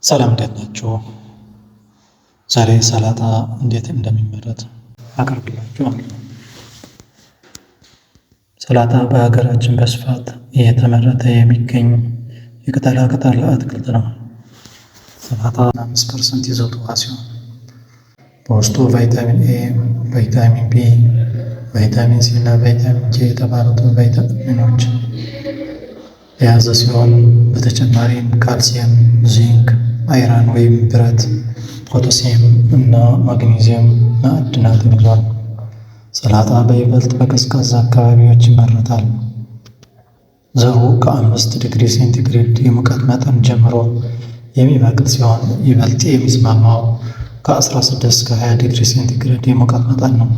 ሰላም እንዴት ናችሁ? ዛሬ ሰላጣ እንዴት እንደሚመረት አቀርብላችኋለሁ። ሰላጣ በሀገራችን በስፋት እየተመረተ የሚገኝ የቅጠላ ቅጠል አትክልት ነው። ሰላጣ 5% ይዘቱ ውሃ ሲሆን በውስጡ ቫይታሚን ኤ፣ ቫይታሚን ቢ፣ ቫይታሚን ሲ እና ቫይታሚን ኬ የተባሉትን ቫይታሚኖች የያዘ ሲሆን በተጨማሪም ካልሲየም፣ ዚንክ፣ iron ወይም ብረት፣ ፖታሲየም እና ማግኒዚየም ማዕድናትን ይዟል። ሰላጣ በይበልጥ በቀዝቃዛ አካባቢዎች ይመረታል። ዘሩ ከ5 ዲግሪ ሴንቲግሬድ የሙቀት መጠን ጀምሮ የሚበቅል ሲሆን ይበልጥ የሚስማማው ከ16 እስከ 20 ዲግሪ ሴንቲግሬድ የሙቀት መጠን ነው።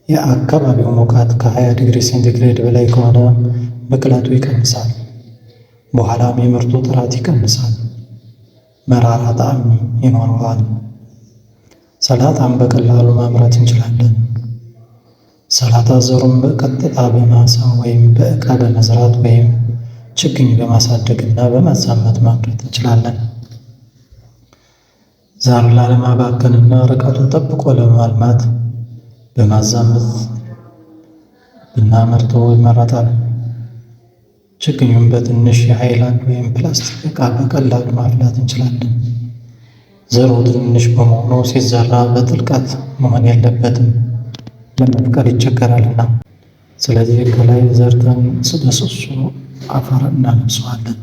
የአካባቢው ሙቀት ከ20 ዲግሪ ሴንቲግሬድ በላይ ከሆነ ብቅለቱ ይቀንሳል። በኋላም የምርቱ ጥራት ይቀንሳል። መራራ ጣዕም ይኖረዋል። ሰላጣን በቀላሉ ማምረት እንችላለን። ሰላጣ ዘሩን በቀጥታ በማሳ ወይም በዕቃ በመዝራት ወይም ችግኝ በማሳደግ እና በማዛመት ማምረት እንችላለን። ዘር ላለማባከንና ርቀቱን ጠብቆ ለማልማት በማዛመት ብናመርተው ይመረጣል። ችግኙን በትንሽ የሃይላንድ ወይም ፕላስቲክ ዕቃ በቀላሉ ማፍላት እንችላለን። ዘሩ ትንሽ በመሆኑ ሲዘራ በጥልቀት መሆን የለበትም፣ ለመብቀል ይቸገራልና። ስለዚህ ከላይ ዘርተን በስሱ አፈር እናለብሰዋለን።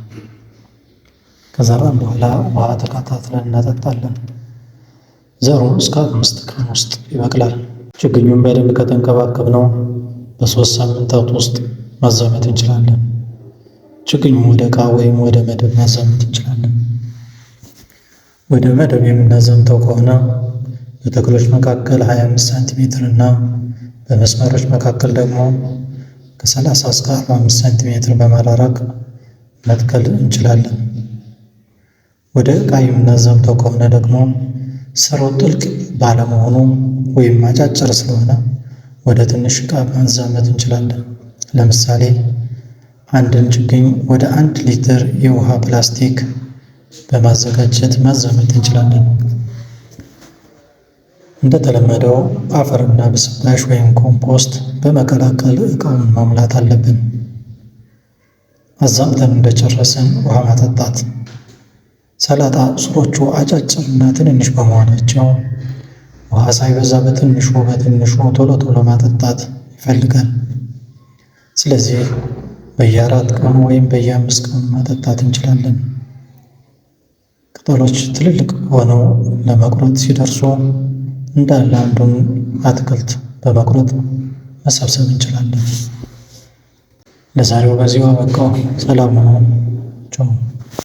ከዘራን በኋላ ውሃ ተከታትለን እናጠጣለን። ዘሩ እስከ 5 ቀን ውስጥ ይበቅላል። ችግኙን በደንብ ከተንከባከብነው በ3 ሳምንታት ውስጥ ማዛመት እንችላለን። ችግኙን ወደ ዕቃ ወይም ወደ መደብ ማዛመት እንችላለን። ወደ መደብ የምናዛምተው ከሆነ በተክሎች መካከል 25 ሳንቲሜትር እና በመስመሮች መካከል ደግሞ ከ30 እስከ 45 ሳንቲሜትር በማራራቅ መትከል እንችላለን። ወደ ዕቃ የምናዛምተው ከሆነ ደግሞ ስሩ ጥልቅ ባለመሆኑ ወይም አጫጭር ስለሆነ ወደ ትንሽ ዕቃ ማዛመት እንችላለን። ለምሳሌ አንድን ችግኝ ወደ 1 ሊትር የውሃ ፕላስቲክ በማዘጋጀት ማዛመት እንችላለን። እንደተለመደው አፈርና ብስባሽ ወይም ኮምፖስት በመቀላቀል ዕቃውን መሙላት አለብን። አዛምተን እንደጨረስን ውሃ ማጠጣት። ሰላጣ ስሮቹ አጫጭርና ትንንሽ በመሆናቸው ውሃ ሳይበዛ በትንሹ በትንሹ ቶሎ ቶሎ ማጠጣት ይፈልጋል። ስለዚህ በየ4 ቀኑ ወይም በየ5 ቀኑ ማጠጣት እንችላለን። ቅጠሎች ትልልቅ ሆነው ለመቁረጥ ሲደርሱ እንዳለ አንዱን አትክልት በመቁረጥ መሰብሰብ እንችላለን። ለዛሬው በዚሁ አበቃው። ሰላም ሁኑ። ቻው።